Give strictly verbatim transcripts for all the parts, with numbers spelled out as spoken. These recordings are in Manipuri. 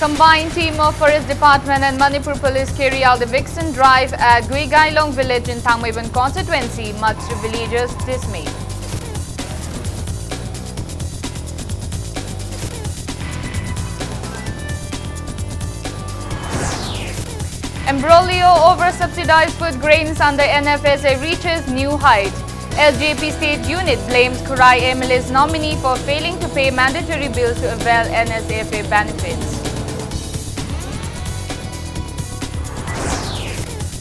Combined team of Forest Department and Manipur Police carry out eviction drive at Guigailong village in Thangmeiban constituency, amidst villagers' dismay. Imbroglio over subsidized food grains under N F S A reaches new height. L J P state unit blames Khurai M L A's nominee for failing to pay mandatory bills to avail N S F A benefits.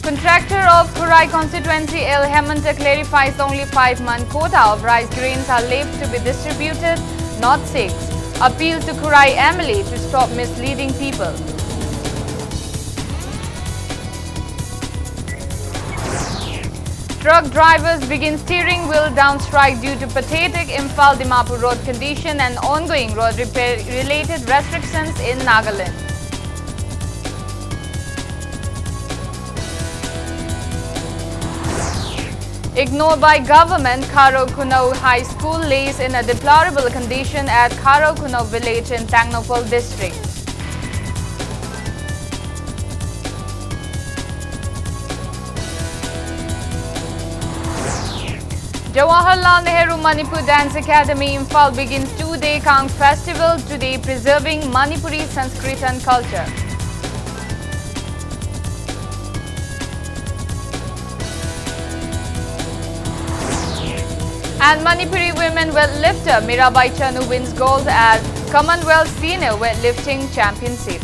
Contractor of Khurai constituency L Hemanta clarifies only five-month quota of rice grains are left to be distributed, not six. Appeal to Khurai M L A to stop misleading people. Truck drivers begin steering wheel down strike due to pathetic Imphal Dimapur road condition and ongoing road repair related restrictions in Nagaland. Ignored by government, Kharo Khunou High School lays in a deplorable condition at Kharo Khunou village in Tengnoupal district. Jawaharlal Nehru Manipur Dance Academy Imphal begins two-day Kang Festival today, preserving Manipuri Sanskrit and culture. And Manipuri women weightlifter Mirabai Chanu wins gold at Commonwealth Senior Weightlifting Championship.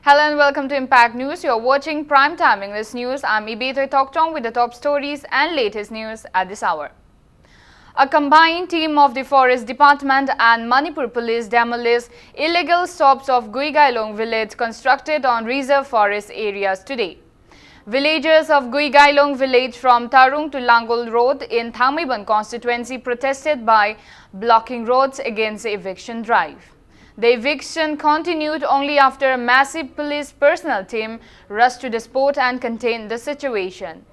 Hello and welcome to Impact News. You're watching Prime Time English News. I'm Ibetwe Tokchong with the top stories and latest news at this hour. A combined team of the Forest Department and Manipur Police demolished illegal shops of Guigailong village constructed on reserve forest areas today. Villagers of Guigailong village from Tarung to Langol Road in Thangmeiban constituency protested by blocking roads against the eviction drive. The eviction continued only after a massive police personnel team rushed to the spot and contained the situation.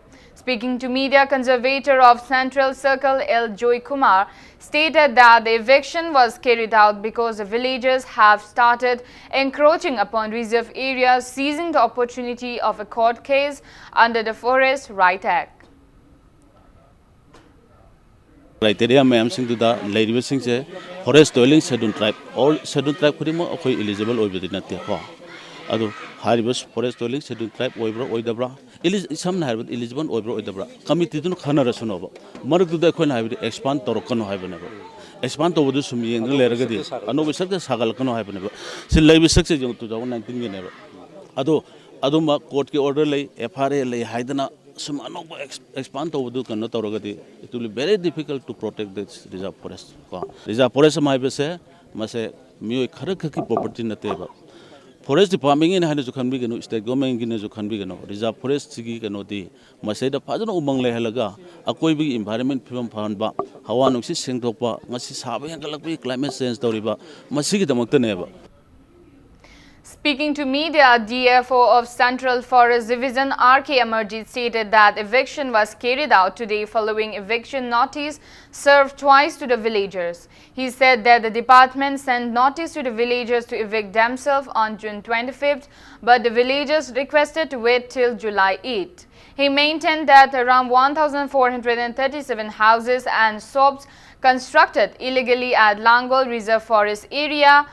Speaking to media, conservator of Central Circle L Joy Kumar stated that the eviction was carried out because the villagers have started encroaching upon reserve areas, seizing the opportunity of a court case under the Forest Right Act. Criteria ꯃꯌꯥꯝꯁꯤꯡꯗꯨꯗ ꯂꯩꯔꯤꯕꯁꯤꯡꯁꯦ forest dwelling schedule tribe, all schedule tribe ꯈꯨꯗꯤꯡꯃꯛ ꯑꯩꯈꯣꯏ eligible ꯑꯣꯏꯕꯗꯤ ꯅꯠꯇꯦꯀꯣ꯫ ꯑꯗꯨ ꯍꯥꯏꯔꯤꯕ forest dwelling schedule tribe ꯑꯣꯏꯕ꯭ꯔꯥ ꯑꯣꯏꯗꯕ꯭ꯔꯥ, eli- ꯁꯝꯅ ꯍꯥꯏꯔꯕꯗ eligible ꯑꯣꯏꯕ꯭ꯔꯥ ꯑꯣꯏꯗꯕ꯭ꯔꯥ committeeꯗꯨꯅ ꯈꯟꯅꯔꯁꯅꯣꯕ꯫ ꯃꯔꯛꯇꯨꯗ ꯑꯩꯈꯣꯏꯅ ꯍꯥꯏꯕꯗꯤ expand ꯇꯧꯔꯛꯀꯅꯨ ꯍꯥꯏꯕꯅꯦꯕ꯫ Expand ꯇꯧꯕꯗꯨ ꯁꯨꯝ ꯌꯦꯡꯗꯨꯅ ꯂꯩꯔꯒꯗꯤ ꯑꯅꯧꯕ structure ꯁꯥꯒꯠꯂꯛꯀꯅꯨ ꯍꯥꯏꯕꯅꯦꯕ꯫ ꯁꯤ ꯂꯩꯕ structure ꯌꯦꯡꯉꯨ, two thousand nineteenꯒꯤꯅꯦꯕ꯫ ꯑꯗꯣ ꯑꯗꯨꯝꯕ courtꯀꯤ order ꯂꯩ, F R A ꯂꯩ ꯍꯥꯏꯗꯅ ꯁꯨꯝ ꯑꯅꯧꯕ ex- expand ꯇꯧꯕꯗꯨ ꯀꯩꯅꯣ ꯇꯧꯔꯒꯗꯤ it will be very difficult to protect this reserve forest ꯀꯣ꯫ Reserve forest ꯑꯃ ꯍꯥꯏꯕꯁꯦ ꯃꯁꯦ ꯃꯤꯑꯣꯏ ꯈꯔ ꯈꯛꯀꯤ property ꯅꯠꯇꯦꯕ꯫ Forest departmentꯒꯤꯅ ꯍꯥꯏꯅꯁꯨ ꯈꯟꯕꯤꯒꯅꯨ, state governmentꯒꯤꯅꯁꯨ ꯈꯟꯕꯤꯒꯅꯨ꯫ Reserve forestꯁꯤꯒꯤ ꯀꯩꯅꯣꯗꯤ ꯃꯁꯤꯗ ꯐꯖꯅ ꯎꯃꯪ ꯂꯩꯍꯜꯂꯒ ꯑꯀꯣꯏꯕꯒꯤ environment ꯐꯤꯕꯝ ꯐꯍꯟꯕ, ꯍꯋꯥ ꯅꯨꯡꯁꯤꯠ ꯁꯦꯡꯗꯣꯛꯄ, ꯉꯁꯤ ꯁꯥꯕ ꯍꯦꯟꯒꯠꯂꯛꯄꯒꯤ climate change ꯇꯧꯔꯤꯕ ꯃꯁꯤꯒꯤꯗꯃꯛꯇꯅꯦꯕ꯫ Speaking to media, D F O of Central Forest Division R K Amarjit stated that eviction was carried out today following eviction notice served twice to the villagers. He said that the department sent notice to the villagers to evict themselves on June twenty-fifth, but the villagers requested to wait till July eighth. He maintained that around one thousand four hundred thirty-seven houses and shops constructed illegally at Langol Reserve Forest Area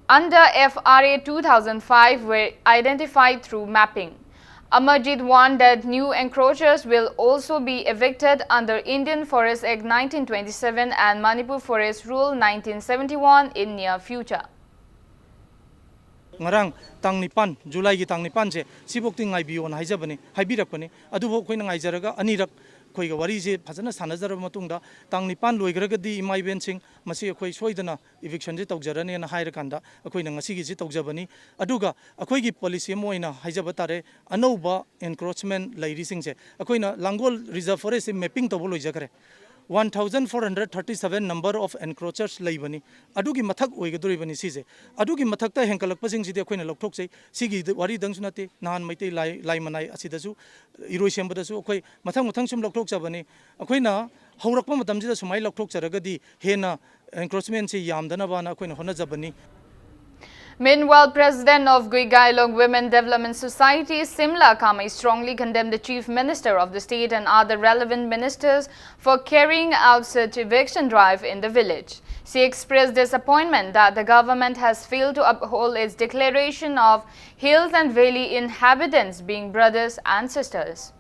under F R A two thousand five were identified through mapping. Amarjit warned that new encroachers will also be evicted under Indian Forest Act nineteen twenty-seven and Manipur Forest Rule nineteen seventy-one in near future. ꯉꯔꯥꯡ ꯇꯥꯡ ꯅꯤꯄꯥꯟ, ꯖꯨꯂꯥꯏꯒꯤ ꯇꯥꯡ ꯅꯤꯄꯥꯟꯁꯦ ꯁꯤꯐꯧꯗꯤ ꯉꯥꯏꯕꯤꯌꯣꯅ ꯍꯥꯏꯖꯕꯅꯤ, ꯍꯥꯏꯕꯤꯔꯛꯄꯅꯤ꯫ ꯑꯗꯨꯕꯨ ꯑꯩꯈꯣꯏꯅ ꯉꯥꯏꯖꯔꯒ ꯑꯅꯤꯔꯛ ꯑꯩꯈꯣꯏꯒ ꯋꯥꯔꯤꯁꯦ ꯐꯖꯅ ꯁꯥꯟꯅꯖꯔꯕ ꯃꯇꯨꯡꯗ, ꯇꯥꯡ ꯅꯤꯄꯥꯟ ꯂꯣꯏꯈ꯭ꯔꯒꯗꯤ ꯏꯃꯥ ꯏꯕꯦꯟꯁꯤꯡ, ꯃꯁꯤ ꯑꯩꯈꯣꯏ ꯁꯣꯏꯗꯅ evictionꯁꯦ ꯇꯧꯖꯔꯅꯦꯅ ꯍꯥꯏꯔꯀꯥꯟꯗ ꯑꯩꯈꯣꯏꯅ ꯉꯁꯤꯒꯤꯁꯤ ꯇꯧꯖꯕꯅꯤ꯫ ꯑꯗꯨꯒ ꯑꯩꯈꯣꯏꯒꯤ policy ꯑꯃ ꯑꯣꯏꯅ ꯍꯥꯏꯖꯕ ꯇꯥꯔꯦ, ꯑꯅꯧꯕ encroachment ꯂꯩꯔꯤꯁꯤꯡꯁꯦ ꯑꯩꯈꯣꯏꯅ ꯂꯥꯡꯒꯣꯜ Reserve Forestꯁꯦ mapping ꯇꯧꯕ ꯂꯣꯏꯖꯈ꯭ꯔꯦ꯫ One thousand four hundred thirty seven number of encroachers ꯂꯩꯕꯅꯤ꯫ ꯑꯗꯨꯒꯤ ꯃꯊꯛ ꯑꯣꯏꯒꯗꯧꯔꯤꯕꯅꯤ ꯁꯤꯁꯦ꯫ ꯑꯗꯨꯒꯤ ꯃꯊꯛꯇ ꯍꯦꯟꯒꯠꯂꯛꯄꯁꯤꯡꯁꯤꯗꯤ ꯑꯩꯈꯣꯏꯅ ꯂꯧꯊꯣꯛꯆꯩ꯫ ꯁꯤꯒꯤ ꯋꯥꯔꯤꯗꯪꯁꯨ ꯅꯠꯇꯦ, ꯅꯍꯥꯟ ꯃꯩꯇꯩ ꯂꯥꯏ ꯂꯥꯏ ꯃꯅꯥꯏ ꯑꯁꯤꯗꯁꯨ, ꯏꯔꯣꯏ ꯁꯦꯝꯕꯗꯁꯨ ꯑꯩꯈꯣꯏ ꯃꯊꯪ ꯃꯊꯪ ꯁꯨꯝ ꯂꯧꯊꯣꯛꯆꯕꯅꯤ꯫ ꯑꯩꯈꯣꯏꯅ ꯍꯧꯔꯛꯄ ꯃꯇꯝꯁꯤꯗ ꯁꯨꯃꯥꯏꯅ ꯂꯧꯊꯣꯛꯆꯔꯒꯗꯤ ꯍꯦꯟꯅ encroachmentꯁꯤ ꯌꯥꯝꯗꯅꯕꯅ ꯑꯩꯈꯣꯏꯅ ꯍꯣꯠꯅꯖꯕꯅꯤ꯫ Meanwhile, President of Guigailong Women Development Society, Simla Kamei, strongly condemned the Chief Minister of the state and other relevant ministers for carrying out such eviction drive in the village. She expressed disappointment that the government has failed to uphold its declaration of hills and valley inhabitants being brothers and sisters.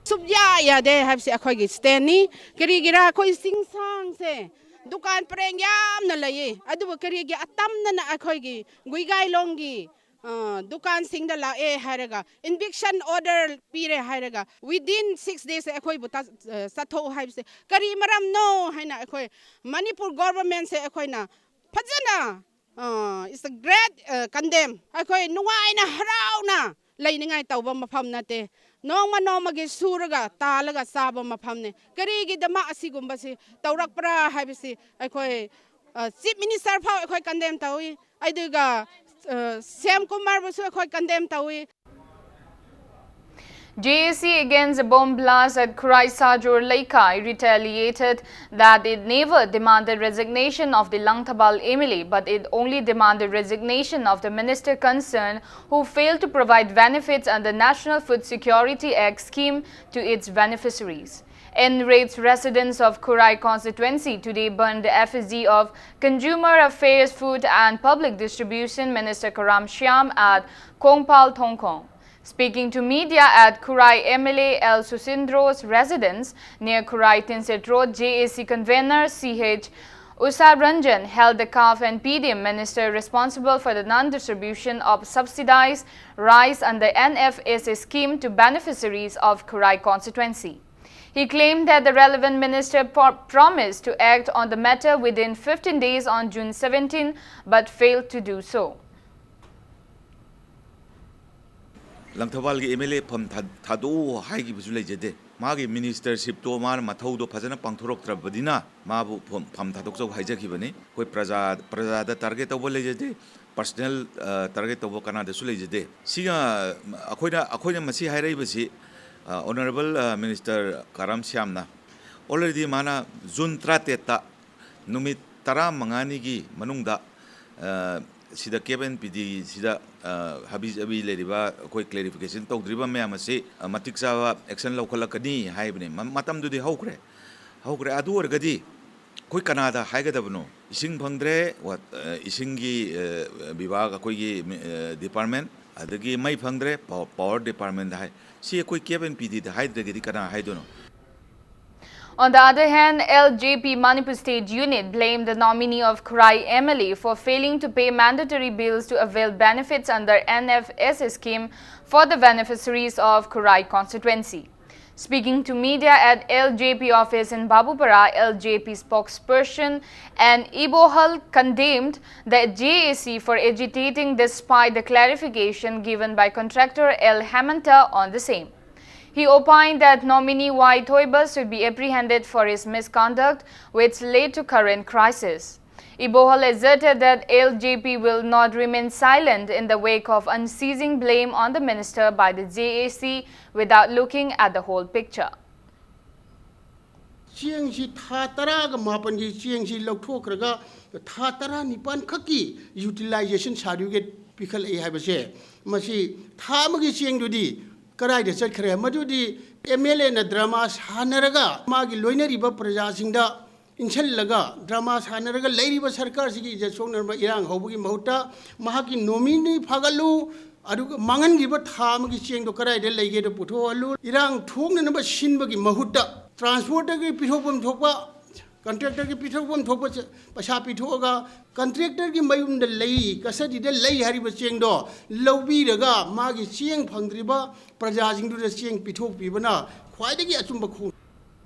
ꯁꯨꯞꯌꯥ ꯌꯥꯗꯦ ꯍꯥꯏꯕꯁꯦ ꯑꯩꯈꯣꯏꯒꯤ ꯁ꯭ꯇꯦꯟꯅꯤ꯫ ꯀꯔꯤꯒꯤꯔꯥ ꯑꯩꯈꯣꯏ ꯆꯤꯡꯁꯥꯡꯁꯦ ꯗꯨꯀꯥꯟ ꯄꯔꯦꯡ ꯌꯥꯝꯅ ꯂꯩꯌꯦ꯫ ꯑꯗꯨꯕꯨ ꯀꯔꯤꯒꯤ ꯑꯇꯝꯅꯅ ꯑꯩꯈꯣꯏꯒꯤ ꯒꯨꯏꯒꯥꯏꯂꯣꯡꯒꯤ, ꯑ, ꯗꯨꯀꯥꯟꯁꯤꯡꯗ ꯂꯥꯛꯑꯦ ꯍꯥꯏꯔꯒ, eviction order ꯄꯤꯔꯦ ꯍꯥꯏꯔꯒ, within six days ꯑꯩꯈꯣꯏꯕꯨ ꯇ-, ꯑ, ꯆꯠꯊꯣꯛꯎ ꯍꯥꯏꯕꯁꯦ ꯀꯔꯤ ꯃꯔꯝꯅꯣ ꯍꯥꯏꯅ ꯑꯩꯈꯣꯏ ꯃꯅꯤꯄꯨꯔ governmentꯁꯦ ꯑꯩꯈꯣꯏꯅ ꯐꯖꯅ, ꯑ, it's a great, ꯑ, condemn꯫ ꯑꯩꯈꯣꯏ ꯅꯨꯡꯉꯥꯏꯅ ꯍꯔꯥꯎꯅ ꯂꯩꯅꯤꯡꯉꯥꯏ ꯇꯧꯕ ꯃꯐꯝ ꯅꯠꯇꯦ꯫ ꯅꯣꯡꯃ ꯅꯣꯡꯃꯒꯤ ꯁꯨꯔꯒ ꯇꯥꯜꯂꯒ ꯆꯥꯕ ꯃꯐꯝꯅꯤ꯫ ꯀꯔꯤꯒꯤꯗꯃꯛ ꯑꯁꯤꯒꯨꯝꯕꯁꯤ ꯇꯧꯔꯛꯄ꯭ꯔꯥ ꯍꯥꯏꯕꯁꯤ ꯑꯩꯈꯣꯏ, ꯑ, Chief Minister ꯐꯥꯎ ꯑꯩꯈꯣꯏ condemn ꯇꯧꯏ꯫ ꯑꯗꯨꯒ, ꯑ, ꯁ꯭ꯌꯥꯝ ꯀꯨꯃꯥꯔꯕꯨꯁꯨ ꯑꯩꯈꯣꯏ condemn ꯇꯧꯏ꯫ J A C against the bomb blast at Khurai Sajor Leikai retaliated that it never demanded resignation of the Langthabal M L A, but it only demanded resignation of the minister concerned who failed to provide benefits under National Food Security Act scheme to its beneficiaries. Enraged residents of Khurai constituency today burned the effigy of Consumer Affairs, Food and Public Distribution Minister Karam Shyam at Kongpal Thongkhong. Speaking to media at Khurai, M L A L Susindro's residence near Khurai Tinset Road, J A C convener C H Usha Ranjan held the calf and P D M minister responsible for the non-distribution of subsidized rice under N F S A scheme to beneficiaries of Khurai constituency. He claimed that the relevant minister pro- promised to act on the matter within fifteen days on June seventeen, but failed to do so. ꯂꯪꯊꯕꯥꯜꯒꯤ ꯑꯦꯝ ꯑꯦꯜ ꯑꯦ ꯐꯝ ꯊꯥ- ꯊꯥꯗꯣꯛꯎ ꯍꯥꯏꯈꯤꯕꯁꯨ ꯂꯩꯖꯗꯦ꯫ ꯃꯥꯒꯤ ministershipꯇꯣ ꯃꯥꯅ ꯃꯊꯧꯗꯣ ꯐꯖꯅ ꯄꯥꯡꯊꯣꯔꯛꯇ꯭ꯔꯕꯅꯤꯅ ꯃꯥꯕꯨ ꯐꯝ ꯐꯝ ꯊꯥꯗꯣꯛꯆꯧ ꯍꯥꯏꯖꯈꯤꯕꯅꯤ꯫ ꯑꯩꯈꯣꯏ ꯄ꯭ꯔꯖꯥ ꯄ꯭ꯔꯖꯥꯗ target ꯇꯧꯕ ꯂꯩꯖꯗꯦ, personal target ꯇꯧꯕ ꯀꯅꯥꯗꯁꯨ ꯂꯩꯖꯗꯦ꯫ ꯁꯤꯒ ꯑꯩꯈꯣꯏꯅ ꯑꯩꯈꯣꯏꯅ ꯃꯁꯤ ꯍꯥꯏꯔꯛꯏꯕꯁꯤ, honourable minister ꯀꯔꯝ ꯁ꯭ꯌꯥꯝꯅ already ꯃꯥꯅ June ꯇꯔꯥꯇꯔꯦꯠꯇ ꯅꯨꯃꯤꯠ ꯇꯔꯥꯃꯉꯥꯅꯤꯒꯤ ꯃꯅꯨꯡꯗ ꯁꯤꯗ ꯀꯦꯞ ꯑꯦꯟ ꯄꯤ ꯗꯤꯁꯤꯗ ꯍꯥꯕꯤ ꯖꯥꯕꯤ ꯂꯩꯔꯤꯕ ꯑꯩꯈꯣꯏ clarification ꯇꯧꯗ꯭ꯔꯤꯕ ꯃꯌꯥꯝ ꯑꯁꯤ ꯃꯇꯤꯛ ꯆꯥꯕ action ꯂꯧꯈꯠꯂꯛꯀꯅꯤ ꯍꯥꯏꯕꯅꯤ꯫ ꯃꯇꯝꯗꯨꯗꯤ ꯍꯧꯈ꯭ꯔꯦ꯫ ꯍꯧꯈ꯭ꯔꯦ꯫ ꯑꯗꯨ ꯑꯣꯏꯔꯒꯗꯤ ꯑꯩꯈꯣꯏ ꯀꯅꯥꯗ ꯍꯥꯏꯒꯗꯕꯅꯣ? ꯏꯁꯤꯡ ꯐꯪꯗ꯭ꯔꯦ, ꯏꯁꯤꯡꯒꯤ ꯕꯤꯚꯥꯒ, ꯑꯩꯈꯣꯏꯒꯤ department, ꯑꯗꯒꯤ ꯃꯩ ꯐꯪꯗ꯭ꯔꯦ, power departmentꯗ ꯍꯥꯏ꯫ ꯁꯤ ꯑꯩꯈꯣꯏ ꯀꯦꯞ ꯑꯦꯟ ꯄꯤ ꯗꯤꯗ ꯍꯥꯏꯗ꯭ꯔꯒꯗꯤ ꯀꯅꯥ ꯍꯥꯏꯗꯣꯏꯅꯣ? On the other hand, L J P Manipur State Unit blamed the nominee of Khurai M L A for failing to pay mandatory bills to avail benefits under N F S scheme for the beneficiaries of Khurai constituency. Speaking to media at L J P office in Babupara, L J P spokesperson N Ibohal condemned the J A C for agitating despite the clarification given by contractor L Hemanta on the same. He opined that nominee Y Thoiba should be apprehended for his misconduct, which led to current crisis. Ibohal asserted that L J P will not remain silent in the wake of unceasing blame on the minister by the J A C without looking at the whole picture. ꯆꯦꯡꯁꯤ ꯊꯥ ꯇꯔꯥꯒ ꯃꯥꯄꯟꯒꯤ ꯆꯦꯡꯁꯤ ꯂꯧꯊꯣꯛꯈ꯭ꯔꯒ ꯊꯥ ꯇꯔꯥꯅꯤꯄꯥꯟ ꯈꯛꯀꯤ utilization certificate ꯄꯤꯈꯠꯂꯛꯏ ꯍꯥꯏꯕꯁꯦ, ꯃꯁꯤ ꯊꯥ ꯑꯃꯒꯤ ꯆꯦꯡꯗꯨꯗꯤ ꯀꯗꯥꯏꯗ ꯆꯠꯈ꯭ꯔꯦ? ꯃꯗꯨꯗꯤ M L Aꯅ drama ꯁꯥꯟꯅꯔꯒ ꯃꯥꯒꯤ ꯂꯣꯏꯅꯔꯤꯕ ꯄ꯭ꯔꯖꯥꯁꯤꯡꯗ ꯏꯟꯁꯤꯜꯂꯒ drama ꯁꯥꯟꯅꯔꯒ ꯂꯩꯔꯤꯕ ꯁꯔꯀꯥꯔꯁꯤꯒꯤ ꯏꯖꯠ ꯁꯣꯛꯅꯅꯕ ꯏꯔꯥꯡ ꯍꯧꯕꯒꯤ ꯃꯍꯨꯠꯇ ꯃꯍꯥꯛꯀꯤ nominee ꯐꯥꯒꯠꯂꯨ, ꯑꯗꯨꯒ ꯃꯥꯡꯍꯟꯈꯤꯕ ꯊꯥ ꯑꯃꯒꯤ ꯆꯦꯡꯗꯣ ꯀꯗꯥꯏꯗ ꯂꯩꯒꯦꯗꯣ ꯄꯨꯊꯣꯛꯍꯜꯂꯨ꯫ ꯏꯔꯥꯡ ꯊꯣꯛꯅꯅꯕ ꯁꯤꯟꯕꯒꯤ ꯃꯍꯨꯠꯇ transporterꯒꯤ ꯄꯤꯊꯣꯛꯐꯝ ꯊꯣꯛꯄ, contractorꯒꯤ ꯄꯤꯊꯣꯛꯐꯝ ꯊꯣꯛꯄ ꯆ-, ꯄꯩꯁꯥ ꯄꯤꯊꯣꯛꯑꯒ contractorꯒꯤ ꯃꯌꯨꯝꯗ ꯂꯩ, custodyꯗ ꯂꯩ ꯍꯥꯏꯔꯤꯕ ꯆꯦꯡꯗꯣ ꯂꯧꯕꯤꯔꯒ ꯃꯥꯒꯤ ꯆꯦꯡ ꯐꯪꯗ꯭ꯔꯤꯕ ꯄ꯭ꯔꯖꯥꯁꯤꯡꯗꯨꯗ ꯆꯦꯡ ꯄꯤꯊꯣꯛꯄꯤꯕꯅ ꯈ꯭ꯋꯥꯏꯗꯒꯤ ꯑꯆꯨꯝꯕ ꯈꯣꯡ-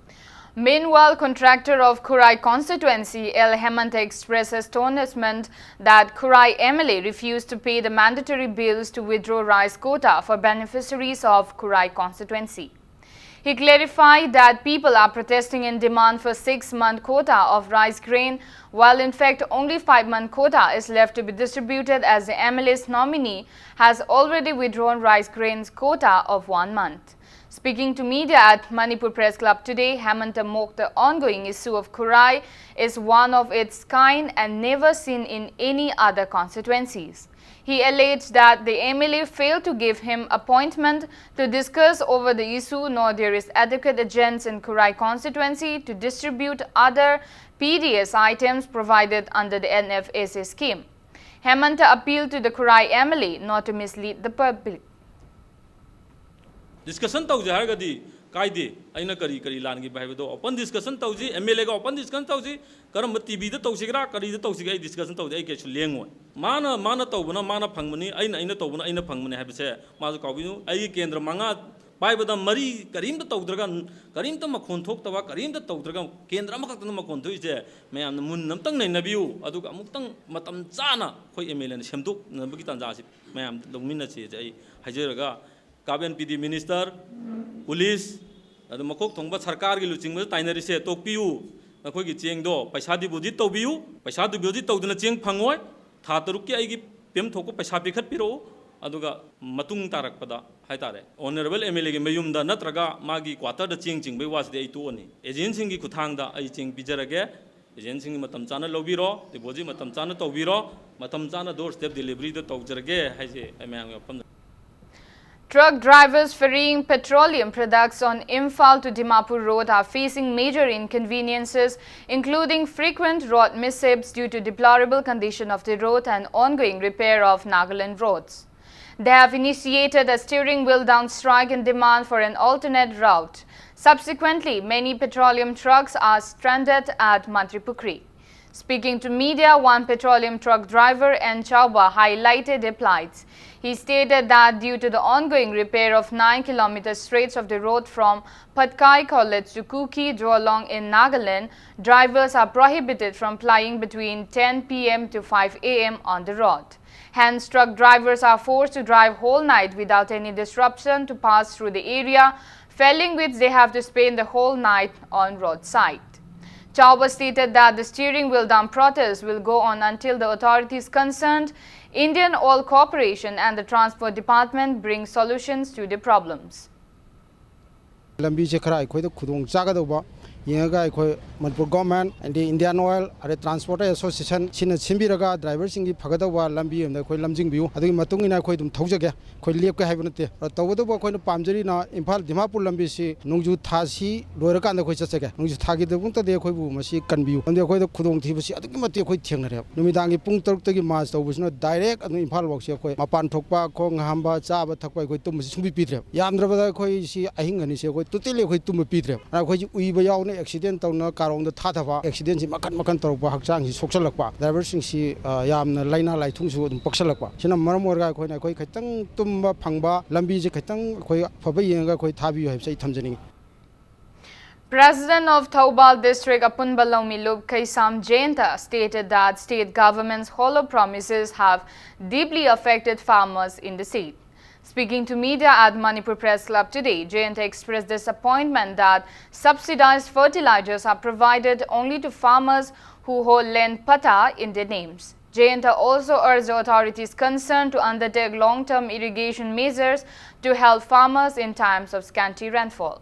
Meanwhile, contractor of Khurai constituency L Hemanta expressed astonishment that Khurai M L A refused to pay the mandatory bills to withdraw rice quota for beneficiaries of Khurai constituency. He clarified that people are protesting in demand for six-month quota of rice grain, while in fact only five-month quota is left to be distributed, as the M L A's nominee has already withdrawn rice grains quota of one month. Speaking to media at Manipur Press Club today, Hemanta mocked the ongoing issue of Khurai is one of its kind and never seen in any other constituencies. He alleged that the M L A failed to give him appointment to discuss over the issue, nor there is adequate agents in Khurai constituency to distribute other P D S items provided under the N F S A scheme. Hemanta appealed to the Khurai M L A not to mislead the public. Discussion ꯇꯧꯁꯦ ꯍꯥꯏꯔꯒꯗꯤ ꯀꯥꯏꯗꯦ꯫ ꯑꯩꯅ ꯀꯔꯤ ꯀꯔꯤ ꯂꯥꯟꯈꯤꯕ ꯍꯥꯏꯕꯗꯣ open discussion ꯇꯧꯁꯤ, M L A ꯒ open discussion ꯇꯧꯁꯤ꯫ ꯀꯔꯝꯕ T V ꯗ ꯇꯧꯁꯤꯒꯦꯔꯥ, ꯀꯔꯤꯗ ꯇꯧꯁꯤꯒꯦ, ꯑꯩ discussion ꯇꯧꯗꯦ, ꯑꯩ ꯀꯩꯁꯨ ꯂꯦꯡꯉꯣꯏ꯫ ꯃꯥꯅ, ꯃꯥꯅ ꯇꯧꯕꯅ ꯃꯥꯅ ꯐꯪꯕꯅꯤ, ꯑꯩꯅ, ꯑꯩꯅ ꯇꯧꯕꯅ ꯑꯩꯅ ꯐꯪꯕꯅꯤ ꯍꯥꯏꯕꯁꯦ ꯃꯥꯁꯨ ꯀꯥꯎꯕꯤꯅꯨ꯫ ꯑꯩꯒꯤ ꯀꯦꯟꯗ꯭ꯔ ꯃꯉꯥ ꯄꯥꯏꯕꯗ ꯃꯔꯤ ꯀꯔꯤꯝꯇ ꯇꯧꯗ꯭ꯔꯒ, ꯀꯔꯤꯝꯇ ꯃꯈꯣꯟ ꯊꯣꯛꯇꯕ, ꯀꯔꯤꯝꯇ ꯇꯧꯗ꯭ꯔꯒ ꯀꯦꯟꯗ꯭ꯔ ꯑꯃꯈꯛꯇꯅ ꯃꯈꯣꯟ ꯊꯣꯛꯏꯁꯦ ꯃꯌꯥꯝꯅ ꯃꯨꯟꯅ ꯑꯝꯇꯪ ꯅꯩꯅꯕꯤꯌꯨ꯫ ꯑꯗꯨꯒ ꯑꯃꯨꯛꯇꯪ ꯃꯇꯝ ꯆꯥꯅ ꯑꯩꯈꯣꯏ M L A ꯅ ꯁꯦꯝꯗꯣꯛꯅꯕꯒꯤ ꯇꯥꯟꯖꯥꯁꯤ ꯃꯌꯥꯝ ꯂꯧꯃꯤꯟꯅꯁꯦ ꯑꯩ ꯍꯥꯏꯖꯔꯒ, ꯀꯥꯞ ꯑꯦꯟ ꯄꯤ ꯗꯤ minister, police, ꯑꯗꯨ ꯃꯀꯣꯛ ꯊꯣꯡꯕ ꯁꯔꯀꯥꯔꯒꯤ ꯂꯨꯆꯤꯡꯕꯗ ꯇꯥꯏꯅꯔꯤꯁꯦ ꯇꯣꯛꯄꯤꯌꯨ꯫ ꯅꯈꯣꯏꯒꯤ ꯆꯦꯡꯗꯣ ꯄꯩꯁꯥ deposit ꯇꯧꯕꯤꯌꯨ꯫ ꯄꯩꯁꯥ deposit ꯇꯧꯗꯅ ꯆꯦꯡ ꯐꯪꯉꯣꯏ꯫ ꯊꯥ ꯇꯔꯨꯛꯀꯤ ꯑꯩꯒꯤ ꯄꯦꯝ ꯊꯣꯛꯄ ꯄꯩꯁꯥ ꯄꯤꯈꯠꯄꯤꯔꯛꯎ꯫ ꯑꯗꯨꯒ ꯃꯇꯨꯡ ꯇꯥꯔꯛꯄꯗ ꯍꯥꯏꯇꯥꯔꯦ, honourable M L A ꯒꯤ ꯃꯌꯨꯝꯗ ꯅꯠꯇ꯭ꯔꯒ ꯃꯥꯒꯤ quarter ꯗ ꯆꯦꯡ ꯆꯤꯡꯕꯒꯤ ꯋꯥꯁꯤꯗꯤ ꯑꯩ ꯇꯣꯛꯑꯅꯤ꯫ Agent ꯁꯤꯡꯒꯤ ꯈꯨꯠꯊꯥꯡꯗ ꯑꯩ ꯆꯦꯡ ꯄꯤꯖꯔꯒꯦ꯫ Agent ꯁꯤꯡꯒꯤ ꯃꯇꯝ ꯆꯥꯅ ꯂꯧꯕꯤꯔꯣ, deposit ꯃꯇꯝ ꯆꯥꯅ ꯇꯧꯕꯤꯔꯣ, ꯃꯇꯝ ꯆꯥꯅ door step delivery ꯗ ꯇꯧꯖꯔꯒꯦ ꯍꯥꯏꯁꯦ ꯑꯩ ꯃꯌꯥꯝꯒꯤ ꯃꯐꯝꯗ꯫ Truck drivers ferrying petroleum products on Imphal to Dimapur road are facing major inconveniences, including frequent road mishaps due to deplorable condition of the road and ongoing repair of Nagaland roads. They have initiated a steering wheel down strike in demand for an alternate route. Subsequently, many petroleum trucks are stranded at Mantripukhri. Speaking to media, one petroleum truck driver, N Chauba, highlighted their plights. He stated that due to the ongoing repair of nine kilometer stretch of the road from Patkai College to Kuki Jolong in Nagaland, drivers are prohibited from plying between ten P M to five A M on the road. Hence, truck drivers are forced to drive whole night without any disruption to pass through the area, failing which they have to spend the whole night on roadside. Chauba stated that the steering wheel down protest will go on until the authorities concerned, Indian Oil Corporation and the Transport Department, bring solutions to the problems. ꯂꯝꯕꯤꯁꯦ ꯈꯔ ꯑꯩꯈꯣꯏꯗ ꯈꯨꯗꯣꯡ ꯆꯥꯒꯗꯧꯕ ꯌꯦꯡꯉꯒ ꯑꯩꯈꯣꯏ ꯃꯅꯤꯄꯨꯔ ꯒꯣꯔꯃꯦꯟ ꯑꯦꯟꯗꯤ ꯏꯟꯗꯤꯌꯥꯟ ꯑꯣꯏꯜ ꯑꯗꯩ ꯇ꯭ꯔꯥꯟꯁꯄꯣꯔꯇꯔ ꯑꯦꯁꯣꯁꯤꯌꯦꯁꯟ ꯁꯤꯅ ꯁꯤꯟꯕꯤꯔꯒ ꯗ꯭ꯔꯥꯏꯚꯔꯁꯤꯡꯒꯤ ꯐꯒꯗꯧꯕ ꯂꯝꯕꯤ ꯑꯃꯗ ꯑꯩꯈꯣꯏ ꯂꯝꯖꯤꯡꯕꯤꯌꯨ꯫ ꯑꯗꯨꯒꯤ ꯃꯇꯨꯡ ꯏꯟꯅ ꯑꯩꯈꯣꯏ ꯑꯗꯨꯝ ꯊꯧꯖꯒꯦ꯫ ꯑꯩꯈꯣꯏ ꯂꯦꯞꯀꯦ ꯍꯥꯏꯕ ꯅꯠꯇꯦ꯫ ꯑꯗꯣ ꯇꯧꯕꯇꯕꯨ ꯑꯩꯈꯣꯏꯅ ꯄꯥꯝꯖꯔꯤꯅ ꯏꯝꯐꯥꯜ ꯗꯤꯃꯥꯄꯨꯔ ꯂꯝꯕꯤꯁꯤ ꯅꯣꯡꯖꯨ ꯊꯥꯁꯤ ꯂꯣꯏꯔꯀꯥꯟꯗ ꯑꯩꯈꯣꯏ ꯆꯠꯆꯒꯦ꯫ ꯅꯣꯡꯖꯨ ꯊꯥꯒꯤꯗꯃꯛꯇꯗꯤ ꯑꯩꯈꯣꯏꯕꯨ ꯃꯁꯤ ꯀꯟꯕꯤꯌꯨ꯫ ꯃꯔꯝꯗꯤ ꯑꯩꯈꯣꯏꯗ ꯈꯨꯗꯣꯡꯊꯤꯕꯁꯤ ꯑꯗꯨꯛꯀꯤ ꯃꯇꯤꯛ ꯑꯩꯈꯣꯏ ꯊꯦꯡꯅꯔꯦꯕ꯫ ꯅꯨꯃꯤꯗꯥꯡꯒꯤ ꯄꯨꯡ ꯇꯔꯨꯛꯇꯒꯤ ꯃꯥꯔꯆ ꯇꯧꯕꯁꯤꯅ ꯗꯥꯏꯔꯦꯛ ꯑꯗꯨꯝ ꯏꯝꯐꯥꯜ ꯐꯥꯎꯁꯤ ꯑꯩꯈꯣꯏ ꯃꯄꯥꯟ ꯊꯣꯛꯄ, ꯈꯣꯡ ꯍꯥꯝꯕ, ꯆꯥꯕ ꯊꯛꯄ ꯑꯩꯈꯣꯏ ꯇꯨꯝꯕꯁꯤ ꯁꯨꯡꯄꯤ ꯄꯤꯗ꯭ꯔꯦꯕ꯫ ꯌꯥꯝꯗ꯭ꯔꯕꯗ ꯑꯩꯈꯣꯏꯁꯤ ꯑꯍꯤꯡ ꯑꯅꯤꯁꯤ ꯑꯩꯈꯣꯏ ꯇꯣꯇꯦꯜꯂꯤ ꯑꯩꯈꯣꯏ ꯇꯨꯝꯕ ꯄꯤꯗ꯭ꯔꯦꯕ꯫ ꯑꯗꯨꯅ ꯑꯩꯈꯣꯏꯁꯤ ꯎꯏꯕ ꯌꯥꯎꯅ ꯑꯦꯛꯁꯤꯗꯦꯟ ꯇꯧꯅ ꯀꯥꯔꯣꯡꯗ ꯊꯥꯊꯕ, ꯑꯦꯛꯁꯤꯗꯦꯟꯁꯤ ꯃꯈꯟ ꯃꯈꯟ ꯇꯧꯔꯛꯄ, ꯍꯛꯆꯥꯡꯁꯤ ꯁꯣꯛꯆꯜꯂꯛꯄ, ꯗ꯭ꯔꯥꯏꯚꯔꯁꯤꯡꯁꯤ, ꯑ, ꯌꯥꯝꯅ ꯂꯥꯏꯅꯥ ꯂꯥꯏꯊꯨꯡꯁꯨ ꯑꯗꯨꯝ ꯄꯛꯁꯜꯂꯛꯄ꯫ ꯁꯤꯅ ꯃꯔꯝ ꯑꯣꯏꯔꯒ ꯑꯩꯈꯣꯏꯅ ꯑꯩꯈꯣꯏ ꯈꯤꯇꯪ ꯇꯨꯝꯕ ꯐꯪꯕ ꯂꯝꯕꯤꯁꯦ ꯈꯤꯇꯪ ꯑꯩꯈꯣꯏ ꯑꯐꯕ ꯌꯦꯡꯉꯒ ꯑꯩꯈꯣꯏ ꯊꯥꯕꯤꯌꯨ ꯍꯥꯏꯕꯁꯦ ꯑꯩ ꯊꯝꯖꯅꯤꯡꯉꯤ꯫ President of Thoubal District Apunba Longmi Lup Kheisam Jayanta stated that state government's hollow promises have deeply affected farmers in the state. Speaking to media at Manipur Press Club today, Jayanta expressed disappointment that subsidized fertilizers are provided only to farmers who hold land patta in their names. Jayanta also urged the authorities concerned to undertake long-term irrigation measures to help farmers in times of scanty rainfall.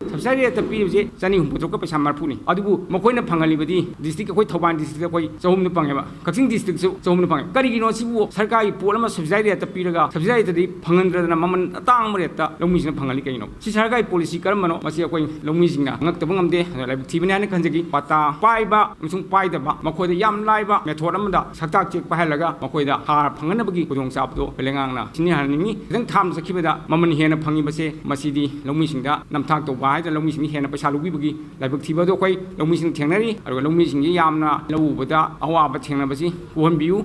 ꯁꯕꯁꯤꯗꯥꯏ ꯔꯦꯠꯇ ꯄꯤꯕꯁꯦ ꯆꯅꯤ ꯍꯨꯝꯐꯨ ꯇꯔꯨꯛꯀ ꯄꯩꯁꯥ ꯃꯔꯤꯐꯨꯅꯤ꯫ ꯑꯗꯨꯕꯨ ꯃꯈꯣꯏꯅ ꯐꯪꯍꯜꯂꯤꯕꯗꯤ ꯗꯤꯁꯇ꯭ꯔꯤꯛ, ꯑꯩꯈꯣꯏ ꯊꯧꯕꯥꯜ ꯗꯤꯁꯇ꯭ꯔꯤꯛꯇ ꯑꯩꯈꯣꯏ ꯆꯍꯨꯝꯗ ꯐꯪꯉꯦꯕ, ꯀꯛꯆꯤꯡ ꯗꯤꯁꯇ꯭ꯔꯤꯛꯁꯨ ꯆꯍꯨꯝꯗ ꯐꯪꯉꯦ꯫ ꯀꯔꯤꯒꯤꯅꯣ ꯁꯤꯕꯨ? ꯁꯔꯀꯥꯔꯒꯤ ꯄꯣꯠ ꯑꯃ ꯁꯕꯁꯤꯗꯥꯏ ꯔꯦꯠꯇ ꯄꯤꯔꯒ ꯁꯕꯁꯤꯗꯥꯏ ꯔꯦꯠꯇꯗꯤ ꯐꯪꯍꯟꯗ꯭ꯔꯗꯅ ꯃꯃꯜ ꯑꯇꯥꯡꯕ ꯔꯦꯠꯇ ꯂꯧꯃꯤꯁꯤꯡꯅ ꯐꯪꯍꯜꯂꯤ ꯀꯩꯒꯤꯅꯣ? ꯁꯤ ꯁꯔꯀꯥꯔꯒꯤ ꯄꯣꯂꯤꯁꯤ ꯀꯔꯝꯕꯅꯣ? ꯃꯁꯤ ꯑꯩꯈꯣꯏ ꯂꯧꯃꯤꯁꯤꯡꯅ ꯉꯛꯇꯕ ꯉꯝꯗꯦ꯫ ꯑꯗꯨꯅ ꯂꯥꯏꯕꯛ ꯊꯤꯕꯅꯤ ꯍꯥꯏꯅ ꯈꯟꯖꯈꯤ꯫ ꯄꯇꯥ ꯄꯥꯏꯕ ꯑꯃꯁꯨꯡ ꯄꯥꯏꯗꯕ, ꯃꯈꯣꯏꯗ ꯌꯥꯝ ꯂꯥꯏꯕ ꯃꯦꯊꯣꯗ ꯑꯃꯗ ꯁꯛꯇꯥꯛ ꯆꯦꯛ ꯄꯥꯏꯍꯜꯂꯒ ꯃꯈꯣꯏꯗ ꯍꯥꯔ ꯐꯪꯍꯟꯅꯕꯒꯤ ꯈꯨꯗꯣꯡꯆꯥꯕꯗꯣ ꯑꯩꯈꯣꯏ ꯂꯩꯉꯥꯛꯅ ꯁꯤꯟꯅꯍꯟꯅꯤꯡꯉꯤ꯫ ꯈꯤꯇꯪ ꯊꯥꯞꯅ ꯆꯠꯈꯤꯕꯗ ꯃꯃꯜ ꯍꯦꯟꯅ ꯐꯪꯉꯤꯕꯁꯦ, ꯃꯁꯤꯗꯤ ꯂꯧꯃꯤꯁꯤꯡꯗ ꯅꯝꯊꯥꯛ ꯇꯧꯕ ꯍꯥꯏꯗꯅ ꯂꯧꯃꯤꯁꯤꯡꯗ ꯍꯦꯟꯅ ꯄꯩꯁꯥ ꯂꯧꯕꯤꯕꯒꯤ ꯂꯥꯏꯕꯛ ꯊꯤꯕ ꯑꯗꯨ ꯑꯩꯈꯣꯏ ꯂꯧꯃꯤꯁꯤꯡ ꯊꯦꯡꯅꯔꯤ꯫ ꯑꯗꯨꯒ ꯂꯧꯃꯤꯁꯤꯡꯒꯤ ꯌꯥꯝꯅ ꯂꯧ ꯎꯕꯗ ꯑꯋꯥꯕ ꯊꯦꯡꯅꯕꯁꯤ ꯀꯣꯛꯍꯟꯕꯤꯌꯨ꯫